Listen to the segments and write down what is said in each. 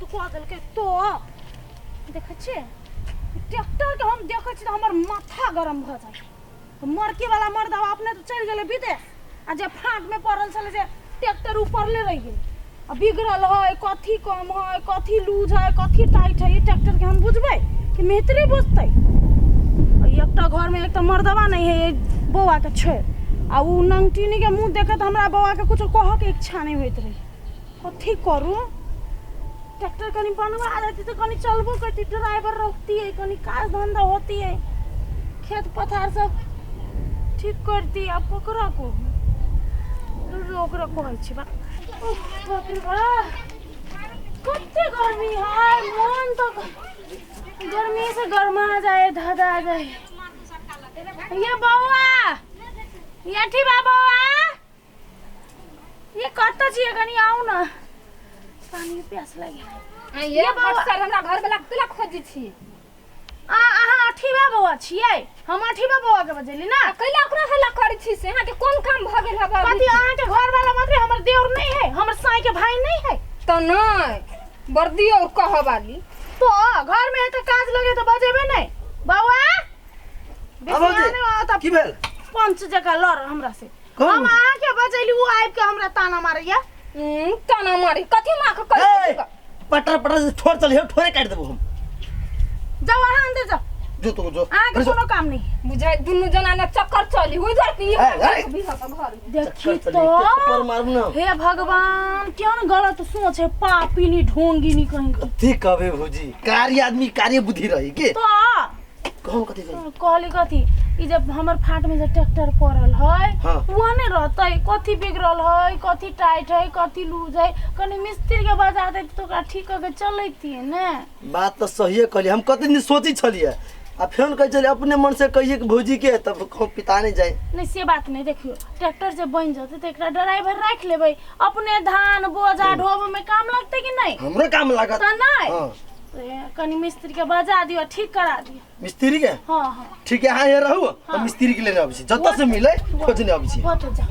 रौद कऽ देलकै तो देखै छियै ट्रैक्टरके हम देखै छी तऽ हमर माथा गरम भऽ जाइ मरके वाला मर्दवा अपने तऽ चलि गेलै विदेश आ जे फाँटमे पड़ल छलै से ट्रैक्टर उपरले रहि गेलै आ बिगड़ल है कथी कम है कथी लूज है कथी टाइट है ई ट्रैक्टरके हम बुझबै कि मिस्त्री बुझतै आ एकटा घरमे एकटा मर्दवा नहि है बौआके छोड़ि आ ओ नंगटिनीके मुँह देखैत हमरा बौआके किछो कहऽके इच्छा नहि होइत रहै कथी करू ट्रैक्टर कनि बनवा देती तऽ कनि चलबो करती ड्राइवर रखतियै कनि काज धंधा होतियै खेत पथार सब ठीक करती आब ककरा कहू ओकरा कहै छी बा बाप रे बा कते गर्मी है मन तो गर्मी से गरमा जाए धधा जाए ये बौआ ये ठीक बा बौआ ये कतऽ छियै कनि आउ ने पानी प्यास लागि ये ये बौआ सर हमरा घर वाला केला खोजै छी आ अहाँ अठीबा बौआ छियै हम अठीबा बौआ के बजेली ना आ कैला ओकरा हल्ला करै छी से अहाँके कोन काम भऽ गेल हबे कथी अहाँके घर वाला मात्र हमर देवर नहीं है हमर साई के भाई नहीं है तऽ नहि बर्दी और कहऽ वाली तो घर में है तो काज लगे तो बजेबे नहीं बौआ हाँ भौजी, बेसी आने तऽ की भेल पंच जकाँ लड़ हमरा से कौन? हम अहाँके बजैली ओ आबि के हमरा ताना मारैया ताना मारे कथी माँ के ए, करै पटर पटर से ठोर चलियो ठोरे काटि देबो हम जाओ अहाँ अंदर जाओ जो तो जो अहाँके कोनो काम नहीं बुझाइ दुनू जना ने चक्कर चली ओहि दुआरे तऽ ए, इहो ए। भी हक घर में। देखी चक्कर चली, तो थप्पड़ मारू ना। हे भगवान क्यों न गलत सोच है पापी नी ढोंगी नी कहीं के। कथी कहबे भौजी कार्य आदमी कार्य बुद्धि रही के तो कहूँ कथी कही कहली कथी ई जब हमर फाट में जे ट्रैक्टर पड़ल है हाँ। वहाँ नहीं रहतै कथी बिगड़ल है कथी टाइट है कथी लूज है कनी मिस्त्री के बजा देती तो ओकरा ठीक करके चलैतियै ने बात तऽ सहिए कहलियै हम कते दिन सोचै छलियै आ फेर कहै छलियै अपने मन से कहिए कि भौजी के तब कहूँ पिता नहि जाए नहीं से बात नहीं देखियो ट्रैक्टर जे बनि जेतै तऽ एकरा ड्राइवर राखि लेबै अपने धान बोझा ढोबे में काम लगतै कि नहीं हमरो काम लागत तऽ नहि हाँ कनी मिस्त्री के बजा दियो ठीक करा दियो मिस्त्री के हाँ हाँ ठीक है अहाँ यहाँ रहू हम मिस्त्री के लेने अबै छी जतऽ से मिले खोजने अबै छी होत जा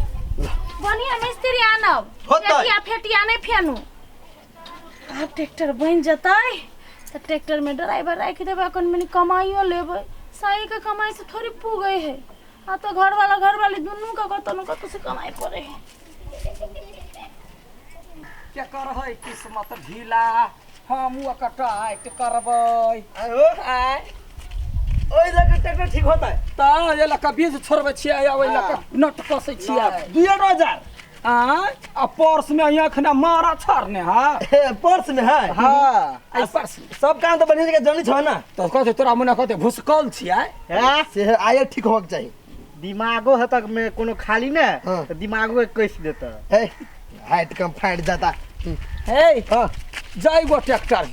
बढ़िया मिस्त्री आनब होतै। फेटिया फेटिया नहीं फेनू आब ट्रैक्टर बनि जेतै तऽ ट्रैक्टर में ड्राइवर राखि देबै कनि मनि कमाइयो लेबै साई के कमाई से थोड़ी पुगै है आ तऽ घरवाला घरवाली दुनू के कतौ न कतौ से कमाई पड़े है केकर है किस्मत ढीला हम ओकर टाइट करबै आयो आय ओहि लऽ ट्रैक्टर ठीक होता है तऽ एहि लऽ कऽ बीज छोड़बै छियै आ ओहि लऽ कऽ नट कसै छियै दुए हजार आय आ पर्स में एखने मारा छाड़ने है हे, पर्स में है हाँ एहि पर्स में। सब काम तो बढ़िया जगह जनी छौ ना तऽ कहते तोरा मने कहते भुसकल छियै हैं से आये ठीक होक चाही दिमागो है तक में कोनो खाली ने हाँ। तो दिमागो के कस देता हे हाइट कम फाट जाता हे हाँ जाइगो ट्रैक्टर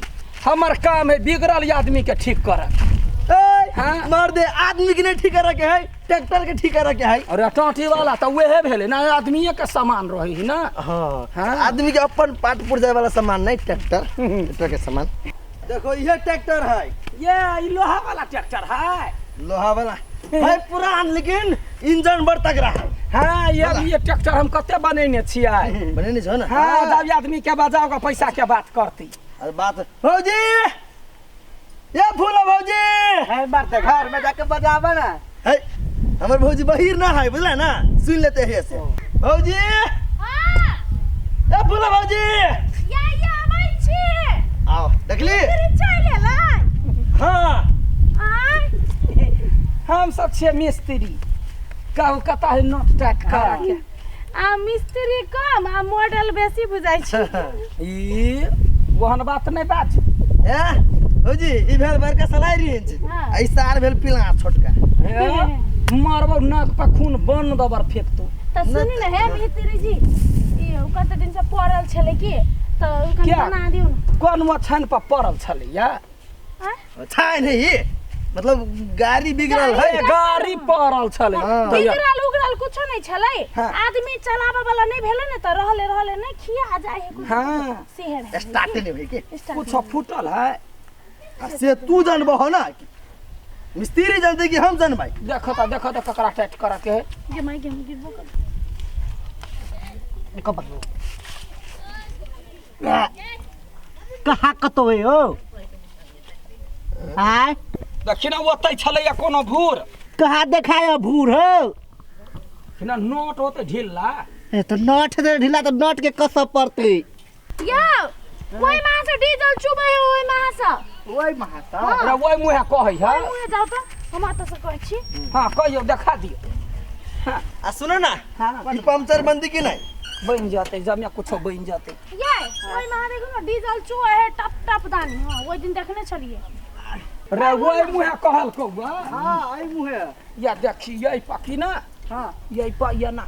हमर काम है बिगड़ल आदमी के ठीक करत ए हाँ? मार दे आदमी के नहीं ठीक करे के है ट्रैक्टर के ठीक करे के है अरे टाँटी वाला तऽ उहे भेलै ना आदमीये के सामान रहै है ना हाँ हाँ। आदमी के अपन पाट पुर जाए वाला सामान नहीं ट्रैक्टर ट्रैक्टर के सामान देखो यह ट्रैक्टर है ये ई लोहा वाला ट्रैक्टर है लोहा वाला है पुरान लेकिन इंजन बड़ तगड़ा है हाँ ये अभी ये ट्रैक्टर हम कते बनेने छियै बनेने छो ना हाँ जब आदमी के बजाओ पैसा के बात करती अरे बात भौजी ये फूला भौजी है बात घर में जाके बजाबा ना है हमर भौजी बहिर ना है बुझला ना सुन लेते हैं से भौजी हाँ ए फूला भौजी या या आबै छी आओ देखली मिस्त्री चलि एलै हाँ आँय हम सब छियै मिस्त्री कहू कता है नट टाइट करा के आ मिस्त्री कम आ मॉडल बेसी बुझाइ छै ई ओहन बात नहि बात ए भौजी ई भेल बड़का सलाई रेंज हाँ। आ ई सार भेल पिला छोटका हे, मारबौ नाक पर खून बन दबर फेंकतौ तऽ सुनी ने हे मिस्त्री जी ई ओ कते दिन से पड़ल छलै की तऽ ओ कनि क्या? बना दियौ ने कोन मछान पर पड़ल छलैया आँय? छाय नहीं मतलब गाड़ी बिगड़ल है ए, गाड़ी पड़ल छलै हाँ। तऽ बिगड़ल उगड़ल कुछो नहीं छलै हाँ। आदमी चलाबऽ वाला नहीं भेलै ने तऽ रहले रहले नहीं खिया जाय है कुछो। हाँ। से है स्टार्ट नहीं भेल के स्टार्ट कुछो फूटल है आ से तू जानबो हो ना मिस्त्री जानते कि हम जानबै देखो तऽ देखो तऽ ककरा टाइट करऽ के है गे माय गे हम गिरबो कर कहाँ कतौ है हो आय देखी ना ओतै छलैया कोनो भूर कहाँ देखाय भूर हो ना नोट होते ढिल्ला ए तो नट दे ढीला तो नट के कसब पड़ते यौ ओहि माह से डीजल चुबै है ओहि माह से ओइ महाता रे ओहि मुँहे कहै है ओहि मुँहे जाउ तऽ हम एतऽ से कहै छी हाँ कहियौ देखा दियौ आ सुनो ना ई पंचर बंदी की नहीं बनि जेतै जमे कुछो बनि जेतै ये ओहि माह देखू ने डीजल चुबै है टप टप दानी। हाँ ओहि दिन देखने छलियै। रे ओहि मुँहे कहलकौ हां ओइ मुँहे या देखी यही पकी ना। हाँ यही पा या ना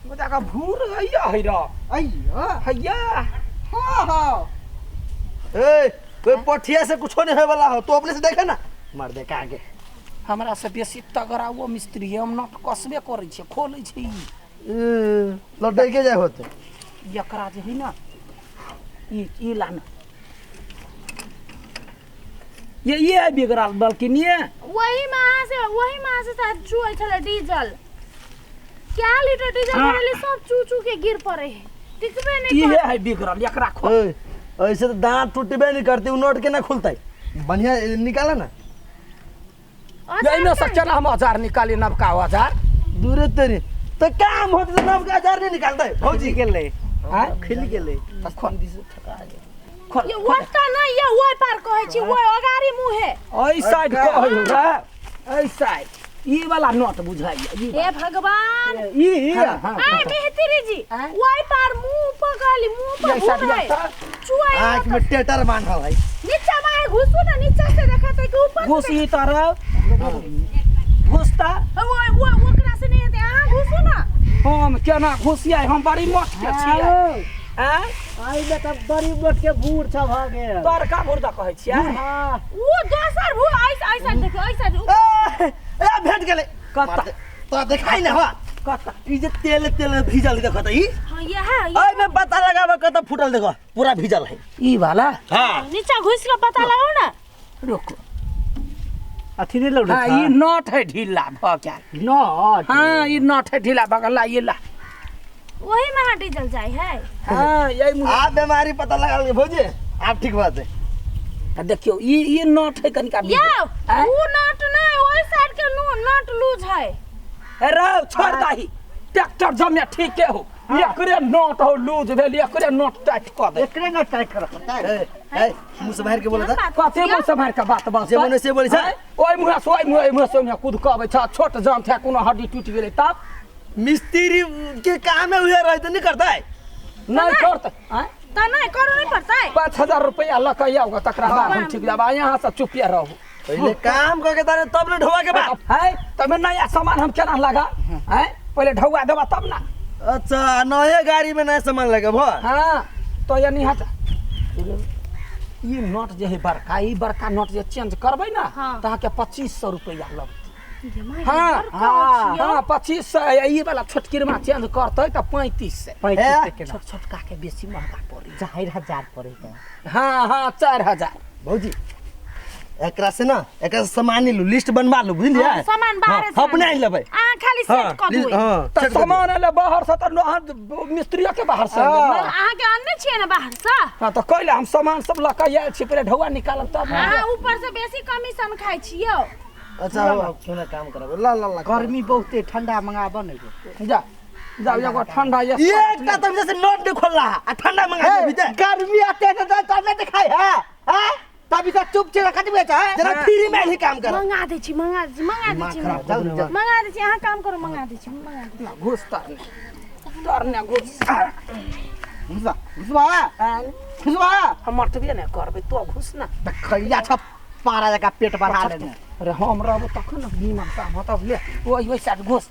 का भूर हैया है रा अइयो हैया। हाँ हाँ ए कोई पठिया से कुछो नहीं होए वाला हो तू अपने से देखे ना मार दे का आगे। हमरा से बेसी तगड़ा वो मिस्त्री है, हम नट कसबे करै छियै खोलै छै ई लौटे के जाए होते एकरा जे है ना ई लान ये बिगड़ल बल्कि नहीं वही माह से शायद चुअै छलै डीजल। क्या लीटर डीजल भरले सब चू चू के गिर पड़े है टिकबे नहीं ये है बिगड़ल एकरा खोल। ऐसे तो दांत टूटबे नहीं करते उ नोट के ना खुलते बढ़िया निकाला ना। यही में से चला हम औजार निकाली नबका औजार दूरे तेरी तो काम होते तो नबका औजार नहीं निकालते भौजी के ले हां खिल गेले खोल दी थका खोल ये ओता ना ये ओइ पार कहै छी ओइ अगाड़ी मुहे ओइ साइड कहै रे ओइ साइड ई वाला नोट बुझाइया ई हे भगवान ई आ मेहतरी जी ओइ पार मुंह पकड़ली मुंह पर घुमै चुआई आंख में टेटर बांधल है नीचा में घुसू ना नीचा से देखत है कि ऊपर घुसी तरफ घुसता ओइ ओइ ओकरा से नहीं हेतै अहाँ घुसू ना। हम केना घुसियै हम बड़ी मोट के छियै। आँ आई में त बड़ी मोट के भूर छ भ गेल बड़का भूर द कहै छियै। हां उ दोसर भूर ऐसा ऐसा देखियो ऐसा ए भेट गेलै कत तो देखाइ ना हो कत ई जे तेल तेल भीजल देखो त ई। हां यह है ओइ में पता लगाब कत फूटल देखो पूरा भीजल है ई वाला। हां नीचा घुस के पता लगाओ ना। रुको अथी नहीं लौटे। हां ई नट है ढीला भ गेल नट। हां ई नट है ढीला भ गेल ये ला वही में डीजल जाय है। हां यही आप बीमारी पता लगा ले भौजी आप ठीक बात है। देखियो ई ई नट है कनिका यौ उ नट नहीं ओइ साइड के नट लूज है। ए रे छोड़ दाही ट्रैक्टर जमे ठीक है हो एकरे नट हो लूज भेल एकरे नट टाइट क दे एकरे नट टाइट कर ए ए मुंह से बाहर के बोलत कथि मुंह से बाहर के बात बात जे मने से बोलै छ ओइ मुंह से ओइ मुंह ओइ मुंह से ओइ कूद के अबै छ छोट जान था कोनो हड्डी टूट गेलै तब मिस्त्री के काम में उहे रहते नहीं करता है नहीं करत आय त नहीं करो नहीं पड़ता है। 5000 रुपया ल के आउ तकरा बाद हम ठीक जाब यहाँ से चुपिया रहू पहले काम करके तारे तब न ढोवा के बाद है तब नया सामान हम केना लगा है पहले ढौआ देबा तब ना। अच्छा नया गाड़ी में नया सामान लगे भो। हां तो यानी हट ई नोट जे है बड़का ई बड़का नोट जे चेंज करबै ना त अहाँ के 2500 रुपया लगतै। हाँ हाँ हाँ 2500 ये वाला छोटकिरमा चेंज करतै त 3500 3500 छोट छोटका के बेसी महंगा पड़ी 4000 पड़े। हाँ हाँ 4000 भौजी एकरा से ना एकरा से सामान लू लिस्ट बनवा लू बुझलियै सामान बाहर से अपने आनि लेबै अहाँ खाली सेट क दू। हां त सामान ले बाहर से त मिस्त्री के बाहर से अहाँ के अन्ने छियै ना बाहर से। हां त कइले हम सामान सब ल के आयल छी पहिले ढौआ निकालब तब अहाँ ऊपर से बेसी कमीशन खाइ छियै। अच्छा हो काम करब ला ला ला गर्मी बहुते ठंडा मंगाब ने जा जाओ एगो ठंडा ये एकटा तब जैसे नोट नहीं खोलला आ ठंडा मंगा देबी ते गर्मी आते त तब नहीं दिखाई है हैं तभी तो चुप छे कथि बेच है जरा फ्री में ही काम कर मंगा दै छी मंगा दै छी मंगा दै छी मंगा दै छी अहाँ काम करू मंगा दै छी मंगा दै घुस तर तर ने घुस घुसबा घुसबा घुसबा हम मरतबे ने करबै तो घुस ना त खैया छ पारा जका पेट बढ़ा लेने। अरे हम रहबो तखन न नीमन काम होतौ ले ओइ ओइ साइड घुस।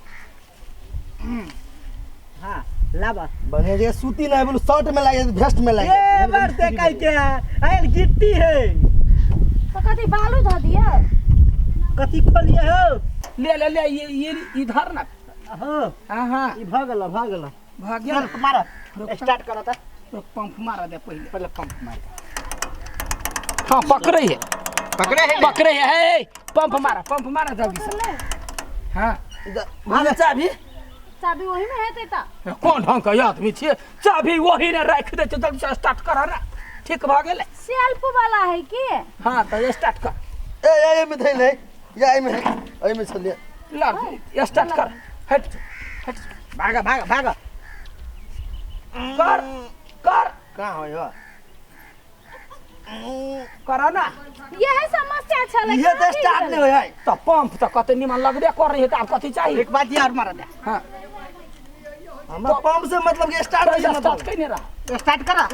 हां लाबा बढ़िया जे सूती नहीं बोलू शर्ट में लागे भेस्ट में लागे ए मरते काई के आयल गिट्टी है तो कथि बालू ध दियो कथि खोलिए हो ले ले ले ये इधर ना। हां हां हां ई भ गेल भ गेल भ गेल मार स्टार्ट करो त पंप मार दे पहिले पहिले पंप मार। हां पकड़े है पकड़े है पकड़े है पंप मारा जल्दी से। हां मारे चाबी चाबी वही में हेतै त कोन ढंग के आदमी छियै चाबी वही ने राखि दै छै जल्दी से स्टार्ट कर ना। ठीक भऽ गेलै। सेल्फ वाला है की? हाँ तऽ स्टार्ट कर। ए ए एहिमे धैल है या एहिमे है, एहिमे छलियै। ला स्टार्ट कर, हट हट, भाग भाग भाग कर कर, कहाँ हो यो? कर ना। यह समस्या छलै। ये तऽ स्टार्ट नहीं होय है। तऽ पंप तऽ कते निमन लगबे कर रही है, तऽ आब कथी चाही? एक बात यार मार दे। हाँ हमरा पंप से मतलब कि स्टार्ट होय स्टार्ट मतलब। कइने रह। स्टार्ट करा,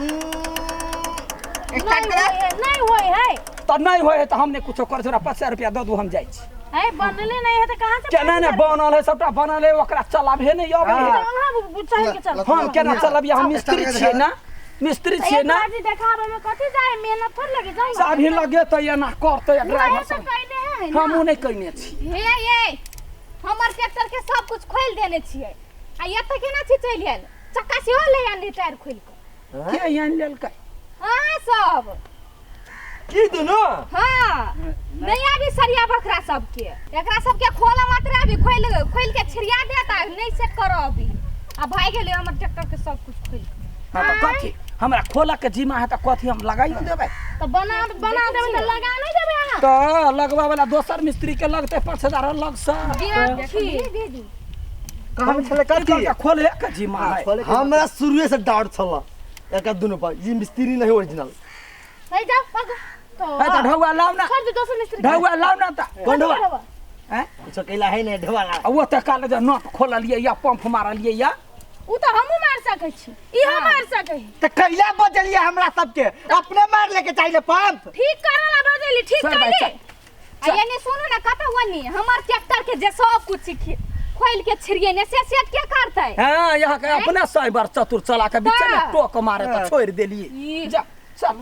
स्टार्ट करा। नहीं होय है। तऽ नहीं होय है तऽ हम नहि कुछो कर, तोरा 50 रुपया दऽ दू, हम जाइ छी। है बनले नहीं है तो कहाँ से? केना ने बनल है, सबटा बनल है, ओकरा चलाबे नहि अबै है। अहाँ चढ़ के चल। हम केना चलबियै? हम मिस्त्री छियै ना, मिस्त्री छियै ना। जी देखाबे में कथी जाए, मेहनत थोड़ी लगे जाए। चाभी लगेतै, एना करतै आ ड्राइवर तो सब। कइने है ना। हमहूँ नहि कयने छी। हे ये हमर ट्रैक्टर के सब कुछ खोलि देने छियै आ एतऽ केना छी चलि आयल? चक्का सेहो ले आनली टायर खोलि कऽ। के आनि लेलकै? अहाँ सब की दुनू? हाँ नहीं आबी सरिया बकरा सबके, एकरा सबके खोला मात्र अभी खोल खोल के छिड़िया देता, नहीं सेट करो अभी। आ भाई गेलै हमर ट्रैक्टर के सब कुछ खोलि। हाँ तऽ कथी हमरा खोलऽ के जिम्मा है तऽ कथी हम लगाइयो देबै? तो बना बना देबै तऽ लगा नहीं देबै अहाँ? तऽ लगबा वाला दोसर मिस्त्री के लगतै 5000 अलग से। देखी कहाँ छलै कथी? खोले के जिम्मा है। हमरा शुरुए से डाउट छल एकर दुनू पर, ई मिस्त्री नहीं ओरिजिनल। नहीं जाओ भागो तो। है तऽ ढौआ लाउ ना, छोड़ दे दोसर मिस्त्री। ढौआ लाउ ना तऽ। कोन ढौआ? हैं? कुछो कैला है ने ढोवा ला। आ ओ तऽ काल जे नट खोललियै या पंप मारलियै या उ तो हमहूँ मार सकै छी, इहो मार सकै। तऽ कैला बजलियै हमरा सबके? अपने मार लेके चाहिए पंप। ठीक करला बजली, ठीक चल भाई, कैली। चल। आ ये सुनू ना कतऽ वनी हमर ट्रैक्टर के जे सब कुछ खोल के छिड़िए ने से सेट के करतै? हाँ यहाँ के अपना साइबर चतुर चला के बीच में टोक मारे तऽ छोड़ि देलियै। ई। जा चल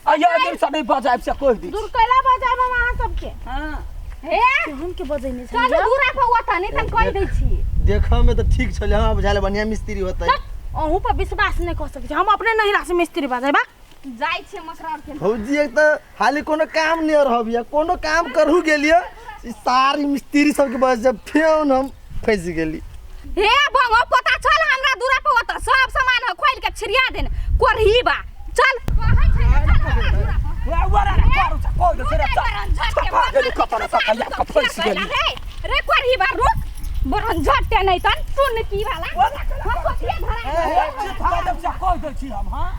आ ये दिन से नहीं बजायब से कहि दी। दूर कैला बजाब हम अहाँ सबके? हाँ हे हम के बजैने चलू छलियै। दूरा पर ओतऽ नहीं तन कहि दै छी। देखऽ में तऽ ठीक छलै, हमरा बुझायल बढ़िया मिस्त्री होतै। अहूँ पर विश्वास नहीं कर सकै छी, हम अपने नहिरा से मिस्त्री बजेबा। जाइ छियै मकरा के। भौजी एक तऽ हाली कोनो काम नहीं रहबिया, कोनो काम करहु गेलियै ई सारी मिस्त्री सबके वजह से फेन हम फँसि गेली। हे बंगो पता चल हमरा दूरा पर ओतऽ सब सामान खोल के छिड़िया देन कोरही बा। चल कहै छै ने, चल हमरा दूरा पर। वा वा रे करू छ कहि दे रे चल। छपा गेली कतऽ ने सकैया के फँसि गेली। रे रे कोरही बा रुक बरन झट्टे नहीं तन सुन की वाला हम कथिया धरा कहि दै छी हम। हाँ